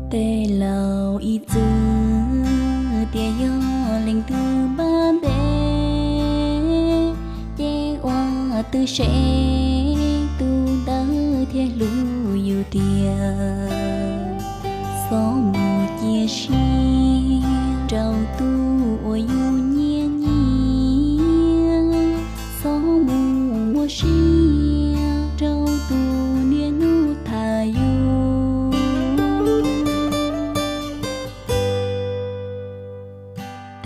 Tej laus ib txwm tias yog leej twg npaj ntev, ces ua twb seb tus ntawd thiaj hlub yus tiag. Txhob mus cia siab rau tus uas yus nyiam nyiam, txhob mus muaj sia rau tus niaj hnub tham yus.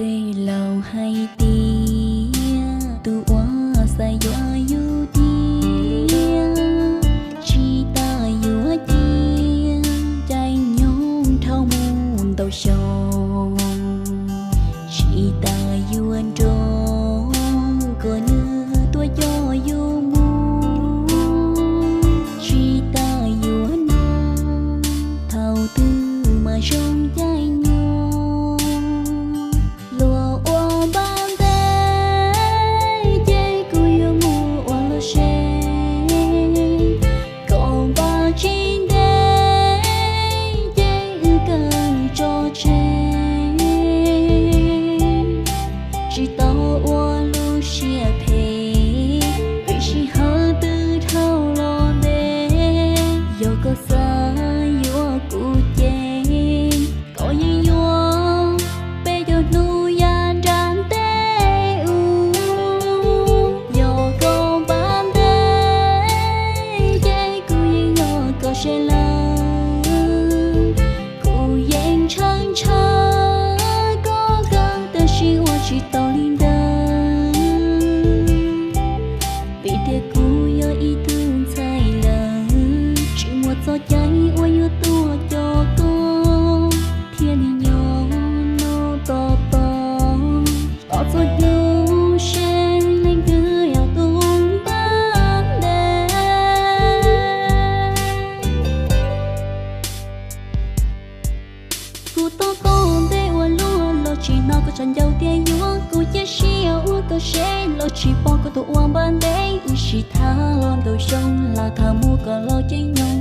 Tej laus hais tias tus uas xav yuav yus tiag, tsis tas yuav cia caij nyoog dhau mus ntau xyoo, tsis tas yuav nrog kom nws tuaj coj yus mus, tsis tas yuav nug thaum twg mas zoo caij nyoog. Luag ua npaj ntev ces kuv yuav mus ua luag seb, kom npaj tsis ntev ces wb kawg tso tseg. Tsis tau ua lub siab phem, vim sij hawm twb dhau los ntev. Yog koj xav yuav kuv ces koj yeej yuav peb caug hnub yav nram ntej ub. Yog koj npaj ntev ces kuv yeej yog koj seb lawm. Kuv yeej ntshaw ntshaw koj kawg tab sis ua tsis tau li ntawd, vim tias kuv yog ib tug ntxhais lawm, tsis muaj txoj cai uas yuav tuaj coj koj thiaj li nyob no tos tos. Tos txog hnub seb leej twg yog tus npaj ntev. Kuv tos koj ntev ua luaj los tsis hnov koj tshav ncaws tias yuav, kuv cia siab ua koj seb los tsis pom koj tus uas npaj ntev. Wb sib tham los ntau xyoo, lam tham mus kom los caij nyoog.